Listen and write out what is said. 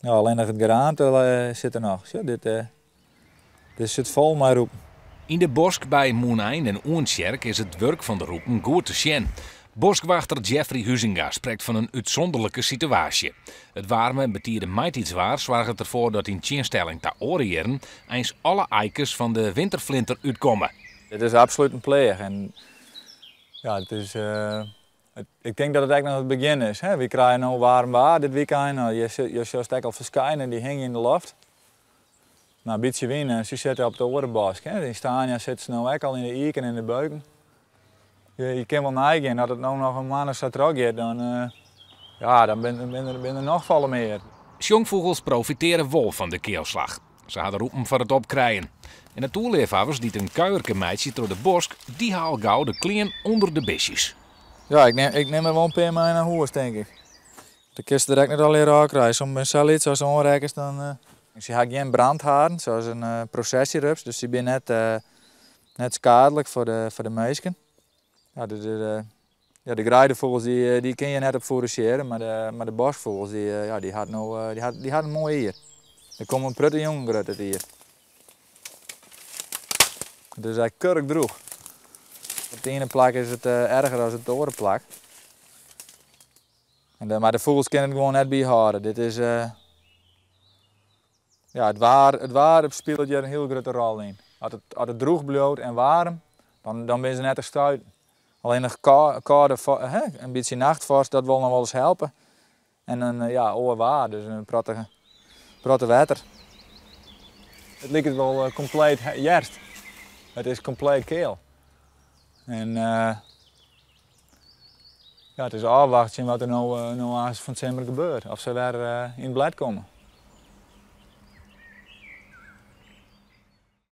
No, allinnich it geraamte sit der noch. Sjoch, dit, dit sit fol mei rûpen. Yn de bosk by Mûnein en Oentsjerk is it wurk fan de rûpen goed te sjen. Boskwachter Jeffrey Huizinga sprekt fan in útsûnderlike situaasje. It waarme en betide maitiidswaar soarget derfoar dat yn tsjinstelling ta oare jierren eins alle aikes fan de winterflinter útkomme. Dit is absolút in pleach en ja, it is, ik tink dat it ek noch it begjin is. Hè. Wy krije no waarm waar dit wykein. No, je sjochst ek al ferskinen, dy hingje yn de loft. No, in bytsje wyn en sy sitte op de oare bosk. Hè. Yn Stania sitte se no ek al yn de iken en de beuken. Je kin wol neigean, as it no noch in moanne sa trochgiet, dan, ja, dan binne der noch folle mear. Sjongfûgels profitearje wol fan de kealslach. Se ha de rûpen foar it opkrijen. En natoerleafhawwers dy't in kuierke meitsje troch de bosk, dy ha al gau de klean ûnder de bistjes. Ja, ik nim der wol in pear mei nei hûs, tink ik. De kinst der ek net allegear ôf krije. Soms binne sa lyts as oanrekkest, dan. Sy ha gjin brandharen, sa as in prosesjerups, dus sy binne net skealik foar de minsken. Ja, ja, de greidefûgels dy kin je net op foerazjearje, mar de boskfûgels dy, ja, dy hat no, dy hat in moai jier. Der komme in protte jongen grut dit jier. It is ek kurkdroech. Op it iene plak is it erger as op it oare plak. Mar de fûgels kinne it gewoan net byhâlde. Dit is, ja, it waar spilet hjir in hiel grutte rol yn. As it droech bliuwt en waarm, dan binne se net te stuiten. Allinnich kâlde, hè, in bytsje nachtfroast, dat wol noch wolris helpe. En in, ja, oar waar, dus in protte wetter. It liket wol kompleet hjerst. It is kompleet keal. En ja, it is ôfwachtsjen wat der no aanst fan 't simmer gebeurt. Of se wer yn it blêd komme.